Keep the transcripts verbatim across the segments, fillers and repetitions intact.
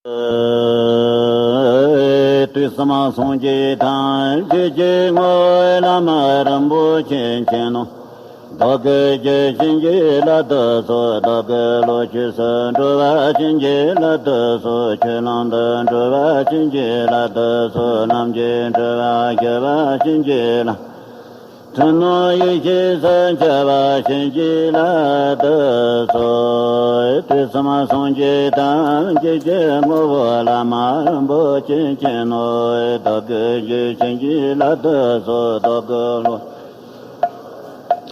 དུས་གསུམ་སངས་རྒྱས་ཐམས་ཅད་ཀྱི་ངོ་བོ་བླ་མ་རིན་པོ་ཆེ་མཁྱེན་ནོ། བདག་གིས་རྒྱུད་བྱིན་གྱིས་བརླབ་ཏུ་གསོལ། བདག་གི་བློ་ཆོས་སུ་འགྲོ་བ་བྱིན་གྱིས་བརླབ་ཏུ་གསོལ། ཆོས་ལམ་དུ་འགྲོ་བ་བྱིན་གྱིས་བརླབ་ཏུ་གསོལ། ལམ་གྱི་འགྲོ་བ་སྐྱོབ་པ་བྱིན་གྱིས་བརླབ། ཐུན་མོང་ཡེ་ཤེས་སུ་འཆར་བ་བྱིན་གྱིས་བརླབ་ཏུ་གསོལ། དུས་གསུམ་སངས་རྒྱས་ཐམས་ཅད་ཀྱི་ངོ་བོ་བླ་མ་རིན་པོ་ཆེ་མཁྱེན་ནོ། བདག་གིས་རྒྱུད་བྱིན་གྱིས་བརླབ་ཏུ་གསོལ། བདག་གི་བློ་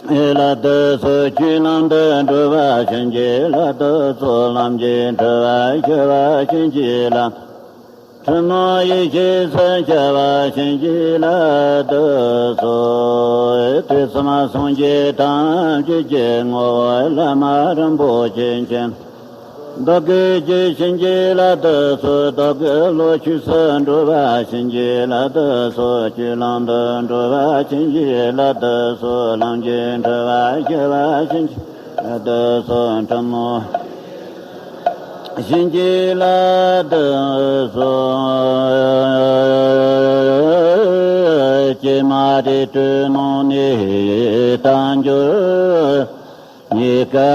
བརླབ་ཏུ་གསོལ། ཆོས་ལམ་དུ་འགྲོ་བ་བྱིན་གྱིས་བརླབ་ཏུ་གསོལ། ལམ་གྱི་འགྲོ་བ་སྐྱོབ་པ་བྱིན་གྱིས་བརླབ། ཐུན་མོང་ཡེ་ཤེས་སུ་འཆར་བ་བྱིན་གྱིས་བརླབ་ཏུ་གསོལ། དུས་གསུམ་སངས་རྒྱས་ཐམས་ཅད་ཀྱི་ངོ་བོ་བླ་མ་རིན་པོ་ཆེ་མཁྱེན། བདག་གིས་རྒྱུད་བྱིན་གྱིས་བརླབ་ཏུ་གསོལ། བདག་གི་བློ་ཆོས་སུ་འགྲོ་བ་བྱིན་གྱིས་བརླབ་ཏུ་གསོལ། ཆོས་ལམ་དུ་འགྲོ་བ་བྱིན་གྱིས་བརླབ་ཏུ་གསོལ། ལམ་གྱི་འགྲོ་བ་སྐྱོབ་པ་བྱིན་གྱིས་བརླབ་ཏུ་གསོལ། ཐུན་མོང་བྱིན་གྱིས་བརླབ་ཏུ་གསོལ། ཀྱེ་མ་རིགས་དྲུག་ནང་ནས་དལ་འབྱོར་རྙེད་དཀའ་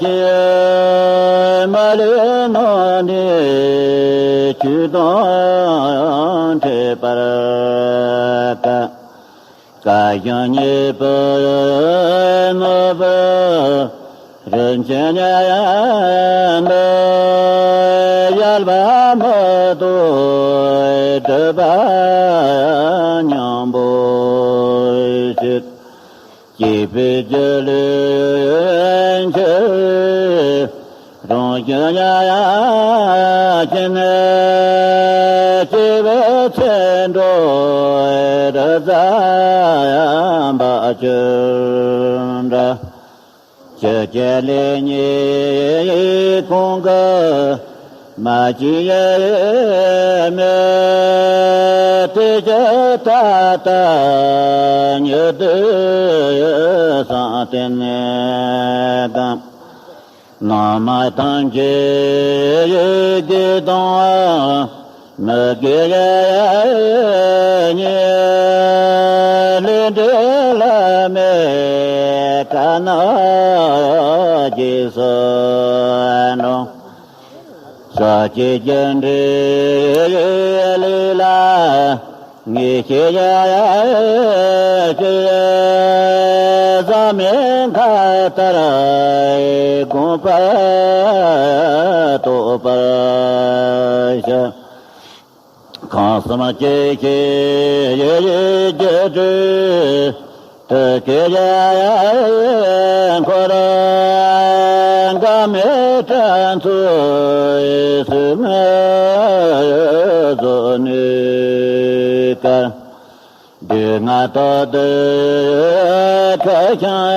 ཞིང་། མ་ལུས་ནང་ནས་ཆོས་དང་འཕྲད་པར་དཀའ། བཀའ་བཞིན་ཉེས་པའི་ནོར་བུ་རིན་ཆེན་ཉག་གཅིག་འདི། གཞལ་བ་མི་ཐུབ་སྒྲིབ་པ་མཉམ་པོ་ཞིག། སྐྱེས་པའི་རྒྱུ་ལས་ཕྱིར། རང་བཞིན་ཉག་གཅིག་ནི། སྐྱེ་བའི་ཚེ་འགྲོ་རིགས་ཙམ་པ་ཅིག་འདྲ། ཆུ་སྐྱེས་ལས་རྙེད་ཁོང་གི་མ་སྐྱེས་མེད། དེ་ཕྱིར་ད་ལྟ་ཉིད་དུ་བསམ་བརྟེན་ནས་དང་། སྣང་མ་ཐམས་ཅད་དགེ་དང་མི་དགེ་གཉིས། ལས་འབྲས་བླ་མེད་ཁ་ན་རྗེས་སུ་འགྲོ། ས་བཅུའི་རྒྱུ་འབྲས་ལས་ལ་ངེས་ཤེས་ཡ་ཡ་ཞིག། བཟང་མིན་མཐའ་ལྟར་དགོངས་པ་རྟོགས་པར་བྱ། ཁམས་གསུམ་སྐྱེ་ཤི་ཡི་རྒྱུ་འབྲས་དུ་སྐྱེ་ཡང་འཁོར། འགག་མེད་དྲན་ཚུལ་སུ་མི་བཟོད་ནུས་ཀ། སྡུག་བསྔལ་རྟག་ཏུ་འཁྲུགས་ཤིང་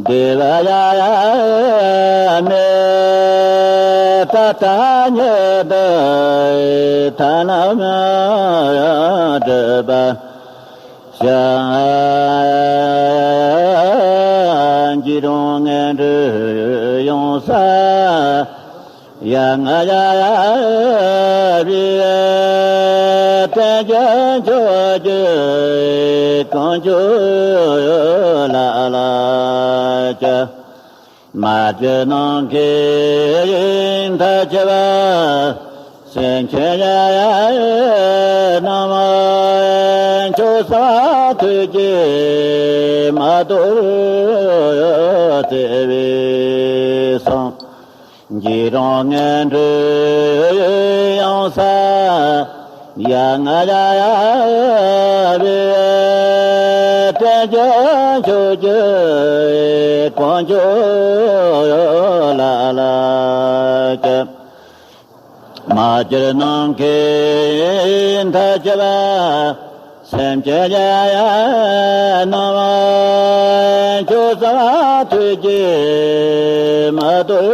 བདེ་བ་ཡང་མེད། ད་ལྟ་ཉིད་དུ་ཐར་ལམ་སྒྲུབ་པར་བྱ། འཇིགས་སྐྲག་ངན་འགྲོའི་གཡང་ས་ཡ་ང་ཡ་ཡ་བའི་བསྟན་བཅོས་མཆོག་གི་གང་བྱོས་ལ་ལ་ཀྱ། མ་གྱུར་ནམ་མཁའི་མཐའ་ཁྱབ་པ། སེམས་ཅན་ཡ་ཡ་རྣམས་མཆོག་གསུམ་ཐུགས་ཀྱིས་མ་དོར་བརྩེ་བས་བསང་། འཇིགས་སྐྲག་ངན་འགྲོའི་གཡང་ས་ཡ་ང་ཡ་ཡ་བའི་བསྟན་བཅོས་མཆོག་གི་གང་བྱོས་ལ་ལ་ཀྱ། མ་གྱུར་ནམ་མཁའི་མཐའ་ཁྱབ་པ། སེམས་ཅན་ཡ་ཡ་རྣམས་མཆོག་གསུམ་ཐུགས་ཀྱིས་མ་དོར་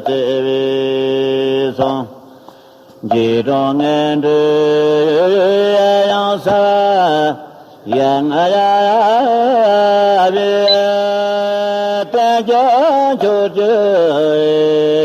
བརྩེ་བས་བསང་། འཇིགས་སྐྲག་ངན་འགྲོའི་གཡང་ས་ཡ་ང་ཡ་ཡ་བའི་བསྟན་བཅོས་མཆོག་གི་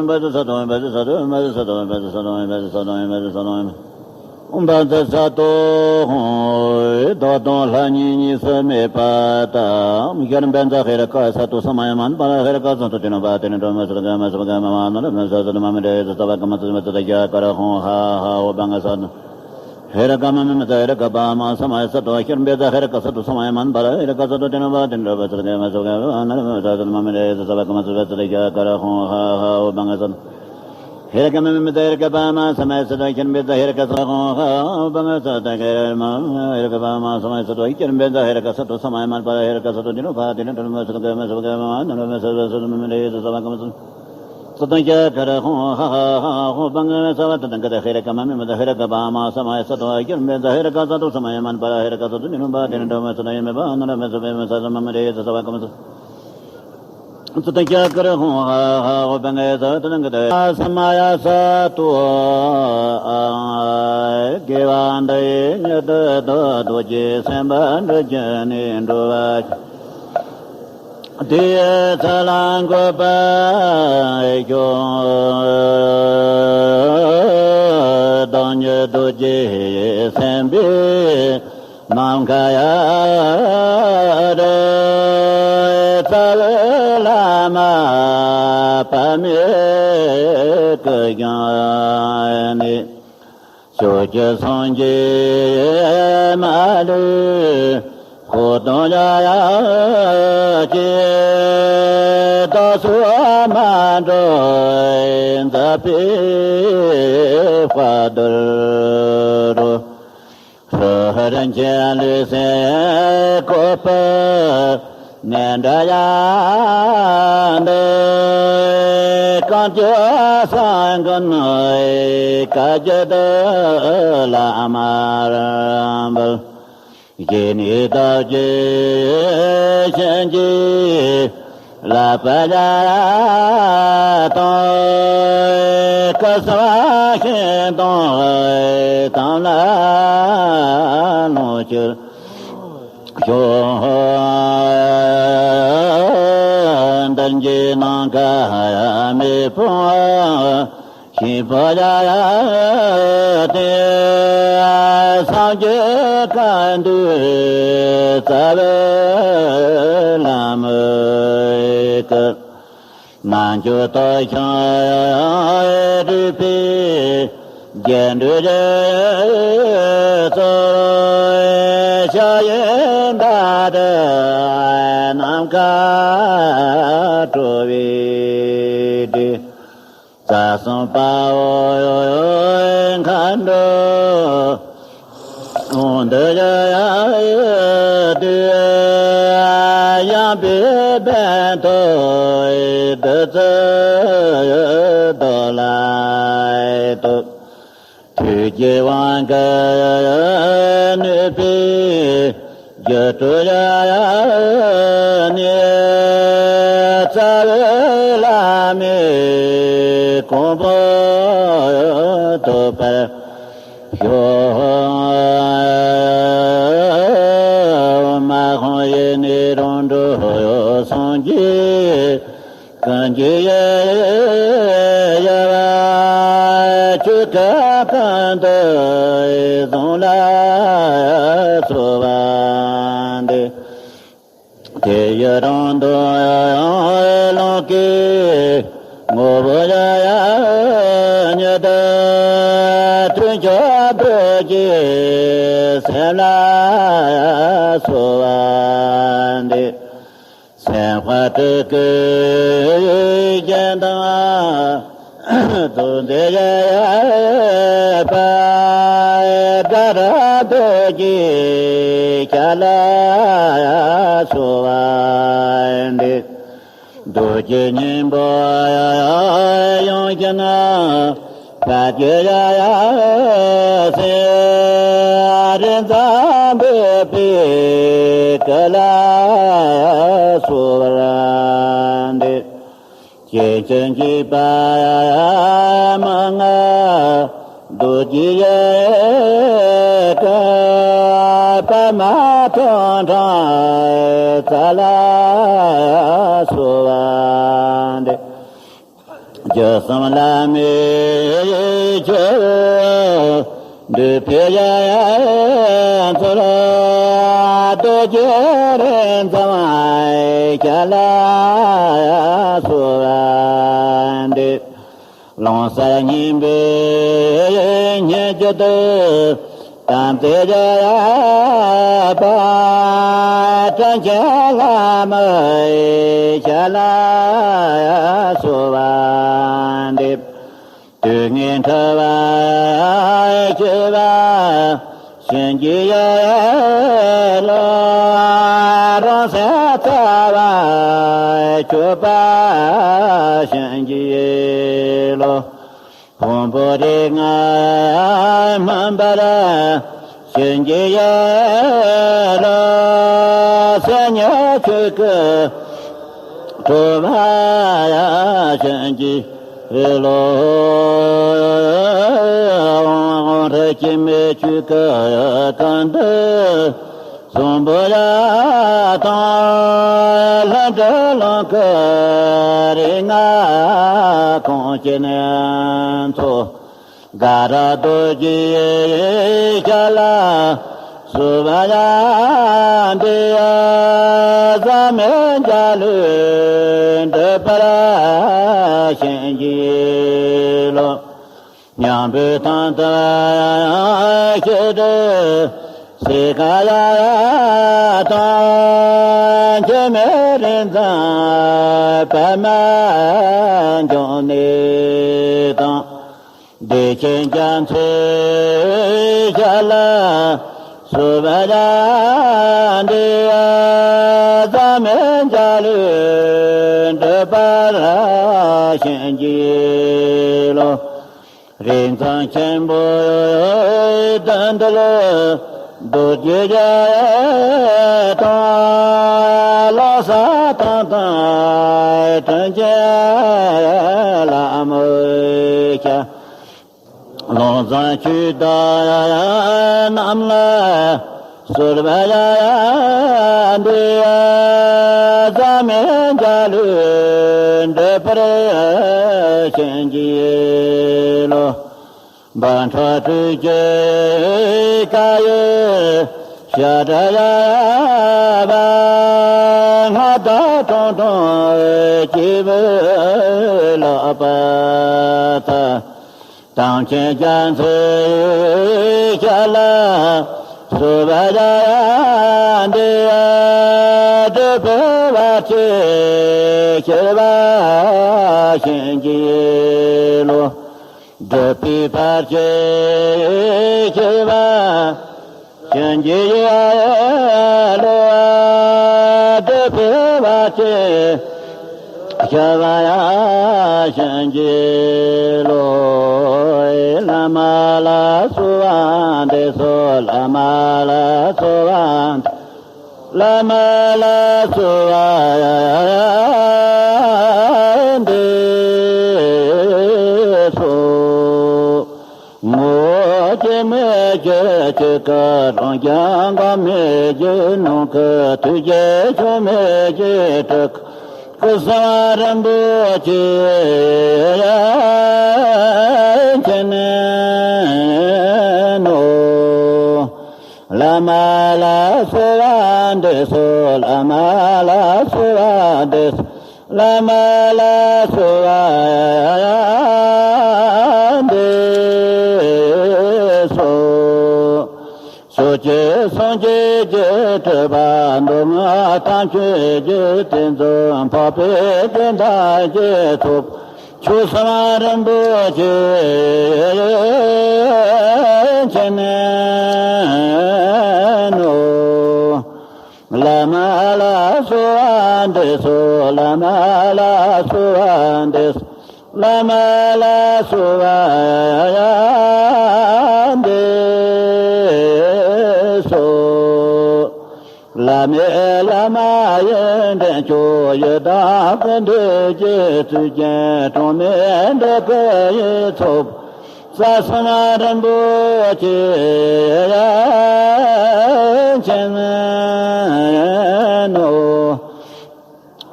ཨུམ་བཛྲ་ས་ཏྭ། ཨུམ་བཛྲ་ས་ཏྭ། ཨུམ་བཛྲ་ས་ཏྭ། ཨུམ་བཛྲ་ས་ཏྭ། ཨུམ་བཛྲ་ས་ཏྭ། ཨུམ་བཛྲ་ས་ཏྭ། ཧཱུྃ། བདག་དང་ལྷ་གཉིས་གཉིས་སུ་མེད་པ་དང་། ཤར་བཛྲ་ཧེ་རུ་ཀ་ས་ཏྭ། ས་མ་ཡ་མ་ནུ་པ་ར་ཧེ་རུ་ཀ་ས་ཏྭ། ཏེ་ནུ་པ་ཏེ་ནུ་དྲོ་མ་སུ་དག་མ་སུ་དག་མ་མ་ནུ་ར་མ་ས་ས་ཏྭ་མ་མ་རེ་ས་ས་བ་ཀ་མ་ས་མ་ས་ཏྭ་ཡ་ཀ་ར་ཧཱུྃ། ཧཱུྃ། བཛྲ་ས་ཏྭ། ཧེ་རུ་ཀ་མ་མ་མ་ས་ཧེ་རུ་ཀ་པ་མ་ས་མ་ཡ་ས་ཏྭ། ཤར་བཛྲ་ཧེ་རུ་ཀ་ས་ཏྭ། ས་མ་ཡ་མ་ནུ་པ་ར་ཧེ་རུ་ཀ་ས་ཏྭ། ཏེ་ནུ་པ་ཏེ་ནུ་དྲོ་མ་སུ་དག་མ་སུ་དག་མ་མ་རེ་ས་ས་བ་ཀ་མ་ས་མ་ས་ཏྭ་ཡ་ཀ་ར་ཧཱུྃ། ཧཱུྃ། ཧཱུྃ། བཛྲ་ས་ཏྭ། ཧེ་རུ་ཀ་མ་མ་མ་ས་ཧེ་རུ་ཀ་པ་མ་ས་མ་ཡ་ས་ཏྭ། ཤར་བཛྲ་ཧེ་རུ་ཀ་ས་ཏྭ། ཧཱུྃ། བཛྲ་ས་ཏྭ། ཧེ་རུ་ཀ་པ་མ་ས་མ་ཡ་ས་ཏྭ། ཤར་བཛྲ་ཧེ་རུ་ཀ་ས་ཏྭ། ས་མ་ཡ་མ་ནུ་པ་ར་ཧེ་རུ་ཀ་ས་ཏྭ། ཏེ་ནུ་པ་ཏེ་ནུ་དྲོ་མ་སུ་དག་མ་སུ་དག་མ་མ་ནུ་ར་མ་ས་ས་ས་ཏྭ་མ་མ་རེ་ས་ས་བ་ཀ་མ་ས་ས་ཏྭ་ཡ་ཀ་ར་ཧཱུྃ། ཧཱུྃ། བཛྲ་ས་ཏྭ། ཧེ་རུ་ཀ་མ་མ་མ་ས་ཧེ་རུ་ཀ་པ་མ་ས་མ་ཡ་ས་ཏྭ། ཤར་བཛྲ་ཧེ་རུ་ཀ་ས་ཏྭ། ས་མ་ཡ་མ་ནུ་པ་ར་ཧེ་རུ་ཀ་ས་ཏྭ། ཏེ་ནུ་པ་ཏེ་ནུ་དྲོ་མ་སུ་དག་མ་ནུ་ར་མ་ས་ས་ས་ཏྭ་མ་མ་རེ་ས་ས་བ་ཀ་མ་ས་ས་ཏྭ་ཡ་ཀ་ར་ཧཱུྃ། ཧཱུྃ། བཛྲ་ས་ཏྭ། ཧེ་རུ་ཀ་མ་མ་མ་ས་ཧེ་རུ་ཀ་པ་མ་ས་མ་ཡ་ས་ཏྭ། ཨ། དགེ་བ་འདི་ཡིས་ཉིད་དུ་བདག་རྡོ་རྗེ་སེམས་དཔའ་འགྲུབ་གྱུར་ནས། འགྲོ་བ་ཀུན་ དེའི་ཚེ་ལ་འགོད་པར་ཤོག། བདག་ཉིད་རྡོ་རྗེ་སེམས་དཔའི་ནམ་མཁའ་ཡར་རྩ་བའི་བླ་མ་དཔག་མེད་ཀྱི་ཞིང་ནས། ཕྱོགས་བཅུའི་སངས་རྒྱས་མ་ལུས་འཁོར་དང་བཅས་ཀྱི། བདག་སོགས་མ་འདྲོགས་མཛད་པའི་དཔལ་རྡོར། ཧྲཱིཿ་ཧྲཱིཿ་ལུས་སེམས་བཀོད་པའི་ནས་འདྲ་ཡང་འདི། གང་བསྐྱེད་བསམ་དགའ་ནི་བཀའ་བརྒྱད་དུ་ལ་མར་འབུལ། ཞེས་ནས་བདག་བསྐྱེད་བྱིན་གྱིས་བརླབ་པ་ལ་དང་། སྐུ་གསུམ་ཤིང་དང་དམ་ལ་ལོངས་སྤྱོད་ཤོག། འདིར་གྱི་ནམ་མཁའ་མེ་དཔུང་ཤིང་ཕོ་ཡ་ཡ་སྟེ། སངས་རྒྱས་བཀའ་འདུས་རྩ་བའི་བླ་མའི་སྐུ། རྣལ་འབྱོར་སྟོབས་ཤིང་སྒྲུབ་པའི་རྒྱན་དྲུག་གི་ཚོགས། ཕྱག་གཡས་ཟླ་གྲགས་ནམ་མཁའ་སྤྲོ་བའི་སྒྲས། རྩ་གསུམ་དཔའ་བོ་མཁའ་འགྲོ་འདི་ཡང་དུས། ཡངས་པའི་སྦས་ཐོག་བདུད་རྩི་རྡོ་ལ་གཏུབས། ཐུགས་ཀྱི་དབང་གིས་ནུས་པའི་རྒྱུ་དྲུག་ཡ་ནས། རྩ་བའི་བླ་མའི་གོ་འཕང་ཐོབ་པར་ཤོག། མ་ཧོ་ཡེ་ནས་རང་གྲོལ་སངས་རྒྱས། གང་གི་ཡེ་ཡ་བ་ཆོས་སྐུ་གང་དུ་བཟུང་ལ་སོགས་པ་འདི། དེ་ཡི་རང་དུ་ལོངས་སྐུའི་ངོ་བོ་ཡ་ཡ་ཉིད་དུ། ཐུགས་མཆོག་རྡོ་རྗེ་སེམས་ལ་སོགས་པ་འདི། སེམས་དཔའ་སྤྲུལ་སྐུའི་རྒྱན་དང་། རྡོ་རྗེ་ཡེ་ཡེ་པ། སྒྲ་གྲགས་རྡོ་རྗེ་ཞལ་ལ་སོགས་པ་འདི། རྡོ་རྗེ་སྙིང་པོ་ཡང་ཞིང་ན། དཔལ་གྱི་ཡ་ཡ་སེ་རི་འཛམ་བུ་པའི་སྐུ་ལ་སོགས་པ་འདི། སྐྱེ་འཆི་འཇིག་པ་མ་ང་རྡོ་རྗེ་ཡི་སྐུ། པདྨ་ཐོག་འཕྲང་རྩ་ལ་སོགས་པ་འདི། རྒྱུ་གསུམ་བླ་མའི་ཆོས། འདུས་པའི་ཡ་ཡ་མཚོ་ལ། རྡོ་རྗེ་རི་འཛིན་ཞལ་ལ་སོགས་པ་འདི། ལོང་སར་སྙིང་པོའི་སྙིང་རྗེ་དུ། དམ་ཚིག་རྒྱ་ཡ་པ། དྲིན་ཅན་བླ་མའི་ཞལ་ལ་སོགས་པ་འདི། དུས་ངན་འཁྲུལ་པ་སྐྱེ་བ་གཤིན་རྗེའི་ལོ། རང་སེམས་རྩ་བ་གཅོད་པ་གཤིན་རྗེའི་ལོ། ཕུང་པོ་རིགས་ལྔ་སྨིན་པར་གཤིན་རྗེའི་ལོ། སྲིད་ཉིད་ཆོས་སྐུ་སྤྲུལ་པ་གཤིན་རྗེའི་ལོ། དབང་ཕྲ་སྐྱེ་མེད་ཆོས་སྐུ་གང་དུ་གསུངས་པ་ཡང་དང་། ལྷ་ འདྲ་ལོ་ཀ་རེ་ང་ཁོང་ཁྱེད་ནས་འཚོ། ག་ར་རྡོ་རྗེ་ཤ་ལ་སུ་བ་ཡ་འདི་ཡ་ཟ་མེ་འཇའ་ལུས་འདྲ་པར་ཤན་གྱི་ལོ། མཉམ་པའི་ཐང་དུ་ཤེས་སྒྲིབ་སེ་ཀ་ཡ་ཡ་དང་ཁྱེད་མེད་རིན་ཙམ་པད་མ་འབྱུང་གནས་དང་། བདེ་ཆེན་རྒྱ་མཚོའི་ཞལ་ལ་སུ་བ་ཡ་འདི་ཡ་ཟ་མེ་འཇའ་ལུས་འདྲ་པར་ཤན་གྱི་ལོ། རིན་ཐང་ཆེན་པོའི་དོན་དུ་ལ་རྡོ་རྗེ་རྒྱ་དང་ལོ་ས་དང་དང་དྲིན་ཅན་ལ་མོ་ཁྱ། ལོ་ཙཱ་ཆོས་བདག་རྣམས་ལ་གསོལ་བ་ཡ་འདི་ཡ་ཟ་མེ་འཇའ་ལུས་འདྲ་པར་ཤན་གྱི་ལོ། འབའ་ཁྲ་སྤྲུལ་གྱི་བཀའ་ཡི་ཞབས་སྒྲ་ཡ་བ་སྔགས་བདག་ཀྲོང་ཀྲོང་སྐྱེས་བུ་ལགས་པ་དང་། དམ་ཅན་རྒྱ་མཚོའི་ཞལ་ལ་སུ་བ་ཡ་འདི་ཡ་སྒྲུབ་པའི་བར་ཆད་ཞི་བར་བྱིན་གྱིས་རློབས། སྒྲུབ་པའི་བར་ཆད་ཞི་བར་བྱིན་གྱིས་རློབས། སྒྲུབ་པའི་བར་ཆད་ཞི་བར་བྱིན་གྱིས་རློབས། བླ་མ་ལ་གསོལ་བ་འདེབས་སོ། བླ་མ་ལ་གསོལ་བ་འདེབས། བླ་མ་ལ་གསོལ་བ་འདེབས་སོ། ངོ་བོ་སྐྱེ་མེད་ཀྱི་ཆོས་སྐུ་རང་རྒྱལ་འགག་མེད་ཀྱི་ནང་གི་ཐུགས་རྗེ་ཆུང་མེད་ཀྱི་སྤྲུལ་སྐུ་གསང་བ་རིན་པོ་ཆེ་མཁྱེན་ནོ། བླ་མ་ལ་གསོལ་བ་འདེབས་སོ། བླ་མ་ལ་གསོལ་བ་འདེབས་སོ། བླ་མ་ལ་གསོལ་བ་འདེབས་སོ། ཕྱོགས་བཅུའི་སངས་རྒྱས་ཀྱི་གྲུབ་པ་མདོ་སྔགས་དམ་ཆོས་ཀྱི་ཏིང་འཛིན་འཕགས་པའི་དགེ་འདུན་གྱི་ཚོགས། ཆོས་གསང་བ་རིན་པོ་ཆེ་མཁྱེན་ནོ། བླ་མ་ལ་གསོལ་བ་འདེབས་སོ། བླ་མ་ལ་གསོལ་བ་འདེབས་སོ། བླ་མ་ལ་གསོལ་བ་འདེབས་སོ། བླ་མའི་བླ་མ་ཡི་འདྲེན་མཆོག་ཡི་དམ་ཀུན་འདུས་ཀྱི་གཙུག་རྒྱན་གྲངས་མེད་འདྲེན་པའི་ཡིད་ཚོགས་རྩ་གསུམ་རིན་པོ་ཆེ་མཁྱེན་ནོ།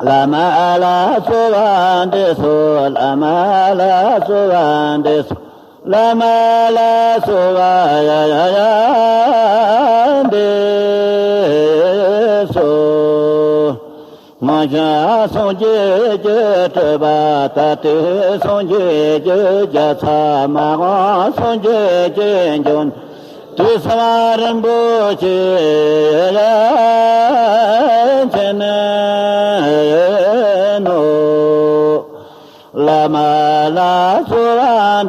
བླ་མ་ལ་གསོལ་བ་འདེབས་སོ། བླ་མ་ལ་གསོལ་བ་འདེབས་སོ། བླ་མ་ལ་གསོལ་བ་འདེབས་སོ། མ་གྱུར་སངས་རྒྱས་ཀྱི་གྲུབ་པ་ད་ལྟའི་སངས་རྒྱས་ཀྱི་རྒྱལ་ཚབ་མ་འོངས་སངས་རྒྱས་ཀྱི་འབྱུང་གནས་དུས་གསུམ་རིན་པོ་ཆེ་མཁྱེན་ནོ། བླ་མ་ལ་གསོལ་བ་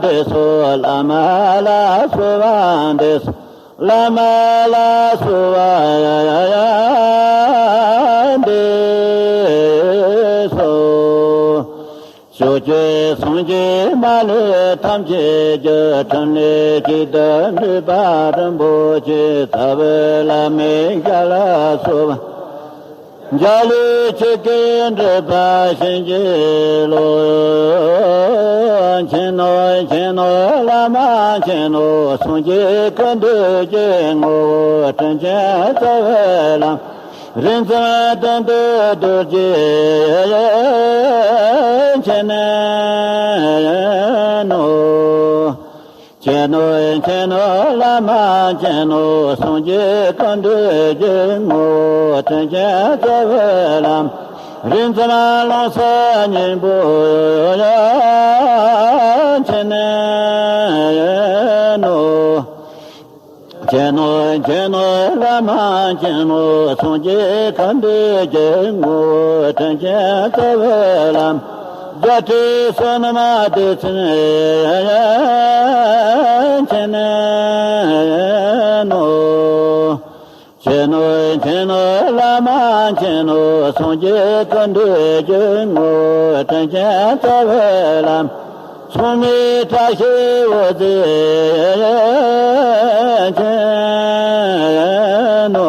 འདེབས་སོ། བླ་མ་ལ་གསོལ་བ་འདེབས་སོ། བླ་མ་ལ་གསོལ་བ་འདེབས་སོ། ཕྱོགས་བཅུའི་སངས་རྒྱས་མ་ལུས་ཐམས་ཅད་ཀྱི་ཕྲིན་ལས་ཀྱི་དོན་སྒྲུབ་པ་རིན་པོ་ཆེ་རྩ་བའི་བླ་མའི་ཞལ་ལ་གསོལ་བ། འཇའ་ལུས་ཆེ་གེ་འདྲེན་པ་བྱིན་གྱིས་རློབས། མཁྱེན་ནོ་མཁྱེན་ནོ་བླ་མ་མཁྱེན་ནོ། སངས་རྒྱས་ཀུན་འདུས་ཀྱི་ངོ་བོ་དྲིན་ཅན་རྩ་བའི་བླ་མ། རིག་འཛིན་དོན་གྲུབ་རྡོ་རྗེ་མཁྱེན་ནོ། མཁྱེན་ནོ། མཁྱེན་ནོ། བླ་མ་མཁྱེན་ནོ། སངས་རྒྱས་ཀུན་འདུས་ཀྱི་ངོ་བོ་དྲིན་ཅན་རྩ་བའི་བླ་མ། རིག་འཛིན་ལམ་སྲོལ་སྙིང་པོ་མཁྱེན་ནོ། མཁྱེན་ནོ། མཁྱེན་ནོ། བླ་མ་མཁྱེན་ནོ། སངས་རྒྱས་ཀུན་འདུས་ཀྱི་ངོ་བོ་དྲིན་ཅན་རྩ་བའི་བླ་མ། རྒྱལ་སྲས་བསོད་ནམས་སྡེ་བཙུན་མཁྱེན་ནོ། མཁྱེན་ནོ། མཁྱེན་ནོ། བླ་མ་མཁྱེན་ནོ། སངས་རྒྱས་ཀུན་འདུས་ཀྱི་ངོ་བོ་དྲིན་ཅན་རྩ་བའི་བླ་མ། མཚུངས་མེད་བཀྲ་ཤིས་འོད་ཟེར་མཁྱེན་ནོ།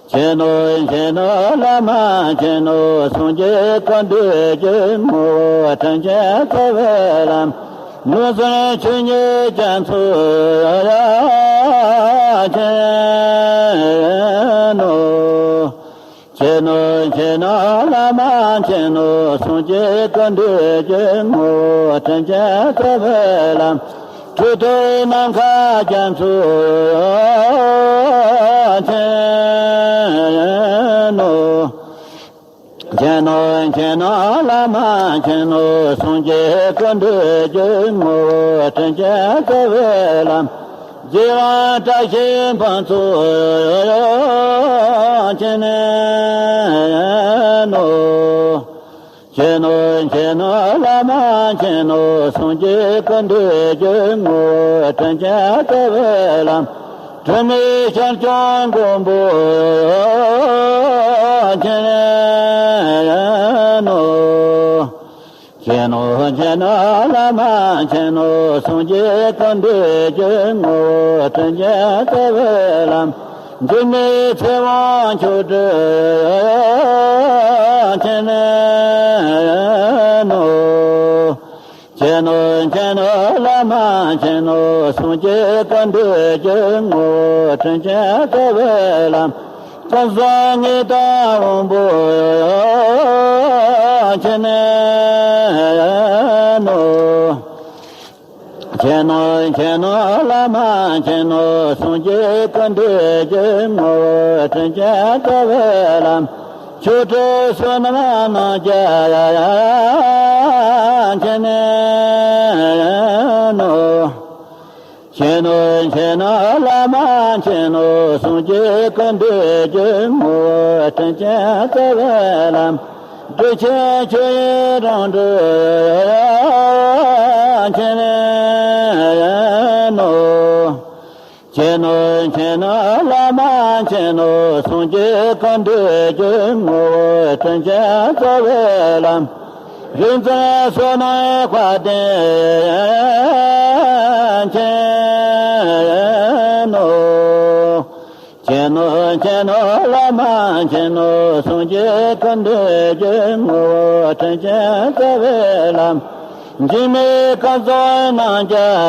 མཁྱེན་ནོ། མཁྱེན་ནོ། བླ་མ་མཁྱེན་ནོ། སངས་རྒྱས་ཀུན་འདུས་ཀྱི་ངོ་བོ་དྲིན་ཅན་རྩ་བའི་བླ་མ། ལུང་ཟིན་ཆོས་ཉིད་རྒྱ་མཚོ་མཁྱེན་ནོ། མཁྱེན་ནོ། མཁྱེན་ནོ། བླ་མ་མཁྱེན་ནོ། སངས་རྒྱས་ཀུན་འདུས་ཀྱི་ངོ་བོ་དྲིན་ཅན་རྩ་བའི་བླ་མ། གྲུབ་ཐོབ་ནམ་མཁའ་རྒྱ་མཚོ་མཁྱེན་ནོ། མཁྱེན་ནོ། མཁྱེན་ནོ། བླ་མ་མཁྱེན་ནོ། སངས་རྒྱས་ཀུན་འདུས་ཀྱི་ངོ་བོ་དྲིན་ཅན་རྩ་བའི་བླ་མ། རྗེ་རང་བཀྲ་ཤིས་ཕུན་ཚོགས་མཁྱེན་ནོ། མཁྱེན་ནོ། མཁྱེན་ནོ། བླ་མ་མཁྱེན་ནོ། སངས་རྒྱས་ཀུན་འདུས་ཀྱི་ངོ་བོ་དྲིན་ཅན་རྩ་བའི་བླ་མ། དྲི་མེད་ཞིང་སྐྱོང་མགོན་པོ་མཁྱེན་ནོ། མཁྱེན་ནོ། མཁྱེན་ནོ། བླ་མ་མཁྱེན་ནོ། སངས་རྒྱས་ཀུན་འདུས་ཀྱི་ངོ་བོ་དྲིན་ཅན་རྩ་བའི་བླ་མ། འཇིགས་མེད་ཚེ་དབང་མཆོག་སྤྲུལ་མཁྱེན་ནོ། མཁྱེན་ནོ། མཁྱེན་ནོ། བླ་མ་མཁྱེན་ནོ། སངས་རྒྱས་ཀུན་འདུས་ཀྱི་ངོ་བོ་དྲིན་ཅན་རྩ་བའི་བླ་མ། ཀུན་བཟང་ངེས་དང་དབང་པོ་མཁྱེན་ནོ། མཁྱེན་ནོ། མཁྱེན་ནོ། བླ་མ་མཁྱེན་ནོ། སངས་རྒྱས་ཀུན་འདུས་ཀྱི་ངོ་བོ་དྲིན་ཅན་རྩ་བའི་བླ་མ། མཆོག་སྤྲུལ་བསོད་ནམས་རྣམ་རྒྱལ་མཁྱེན་ནོ། མཁྱེན་ནོ། མཁྱེན་ནོ། བླ་མ་མཁྱེན་ནོ། སངས་རྒྱས་ཀུན་འདུས་ཀྱི་ངོ་བོ་དྲིན་ཅན་རྩ་བའི་བླ་མ། འདི་ཕྱིར་ཆོས་དབྱིངས་རང་གྲོལ་མཁྱེན་ནོ། མཁྱེན་ནོ། མཁྱེན་ནོ། བླ་མ་མཁྱེན་ནོ། སངས་རྒྱས་ཀུན་འདུས་ཀྱི་ངོ་བོ་དྲིན་ཅན་རྩ་བའི་བླ་མ། རིག་འཛིན་བསོད་ནམས་དཔལ་ལྡན་མཁྱེན་ནོ། མཁྱེན་ནོ། མཁྱེན་ནོ། བླ་མ་མཁྱེན་ནོ། སངས་རྒྱས་ཀུན་འདུས་ཀྱི་ངོ་བོ་དྲིན་ཅན་རྩ་བའི་བླ་མ། འཇིགས་མེད་ཀུན་བཟང་རྣམ་རྒྱལ་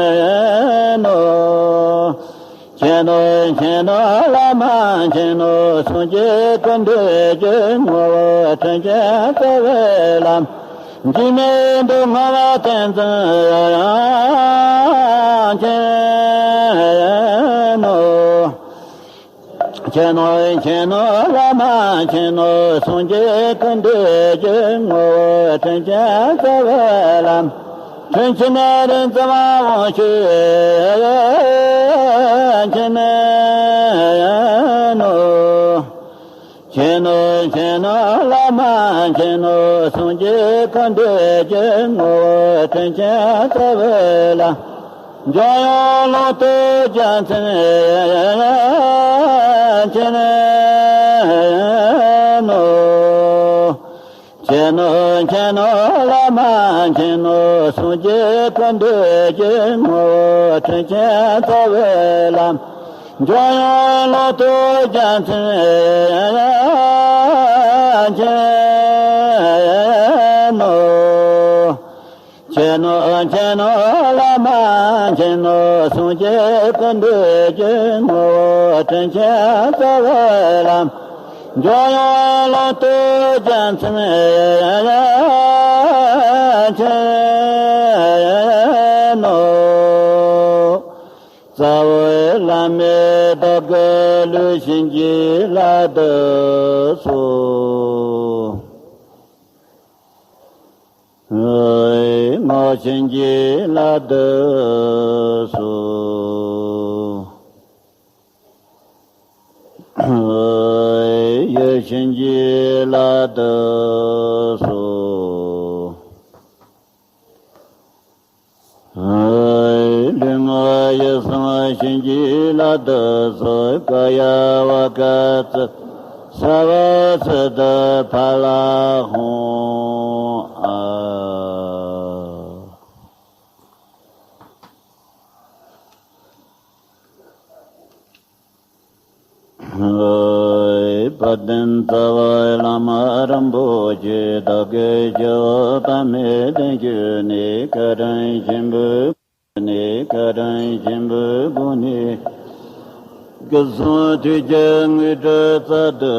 མཁྱེན་ནོ། མཁྱེན་ནོ། མཁྱེན་ནོ། བླ་མ་མཁྱེན་ནོ། སངས་རྒྱས་ཀུན་འདུས་ཀྱི་ངོ་བོ་དྲིན་ཅན་རྩ་བའི་བླ་མ། འཇིགས་མེད་མདོ་སྔགས་ལ་ཐེག་མཛད་མཁྱེན་ནོ། མཁྱེན་ནོ། མཁྱེན་ནོ། བླ་མ་མཁྱེན་ནོ། སངས་རྒྱས་ཀུན་འདུས་ཀྱི་ངོ་བོ་དྲིན་ཅན་རྩ་བའི་བླ་མ། དྲིན་ཅན་རིག་འཛིན་དབང་ཕྱུག་མཁྱེན་ནོ། མཁྱེན་ནོ། མཁྱེན་ནོ། བླ་མ་མཁྱེན་ནོ། སངས་རྒྱས་ཀུན་འདུས་ཀྱི་ངོ་བོ་དྲིན་ཅན་རྩ་བའི་བླ་མ། འཇམ་དབྱངས་ཀློང་རྟོག་རྒྱལ་མཚན་མཁྱེན་ནོ། མཁྱེན་ནོ། མཁྱེན་ནོ། བླ་མ་མཁྱེན་ནོ། སངས་རྒྱས་ཀུན་འདུས་ཀྱི་ངོ་བོ་དྲིན་ཅན་རྩ་བའི་བླ་མ། འཇམ་དབྱངས་ཀློང་རྟོག་རྒྱལ་མཚན་མཁྱེན་ནོ། མཁྱེན་ནོ། མཁྱེན་ནོ། བླ་མ། མཁྱེན་ནོ། སངས་རྒྱས་ཀུན་འདུས་ཀྱི་ངོ་བོ་དྲིན་ཆེན་རྩ་བའི་ལམ། འཇམ་དབྱངས་ཀློང་དུ་རྒྱལ་མཚན་མཁྱེན་ནོ། རྩ་བའི་བླ་མའི་བདག་གི་ལུས་བྱིན་གྱིས་བརླབ་ཏུ་གསོལ། ངག་བྱིན་གྱིས་བརླབ་ཏུ་གསོལ། ཡིད་བྱིན་གྱིས་བརླབ་ཏུ་གསོལ། ལུས་ངག་ཡིད་གསུམ་བྱིན་གྱིས་བརླབ་ཏུ་གསོལ། ཀ་ཡ་ཝ་ཀ་ཙི་སརྦ་སིདྡྷི་ཕ་ལ་ཧཱུྃ་ཨཱ། དཔལ་ལྡན་རྩ་བའི་བླ་མ་རིན་པོ་ཆེ། བདག་གི་སྤྱི་བོ་པདྨའི་གདན་ཞུས་ནས། བཀའ་དྲིན་ཆེན་པོའི་ནས། བཀའ་དྲིན་ཆེན་པོའི་སྒོ་ནས། སྐུ་གསུང་ཐུགས་ཀྱི་དངོས་གྲུབ་སྩལ་དུ་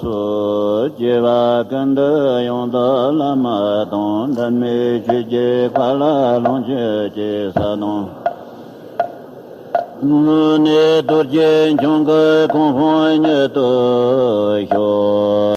གསོལ། སྐྱེ་བ་ཀུན་ཏུ་ཡང་དག་བླ་མ་དང་། འབྲལ་མེད་ཆོས་ཀྱི་མཁའ་ལ་ལོངས་སྤྱོད་ཅེས་གསལ་སྣང་ནས། རྡོ་རྗེ་འཆང་གི་གོ་འཕང་མྱུར་ཐོབ་ཤོག།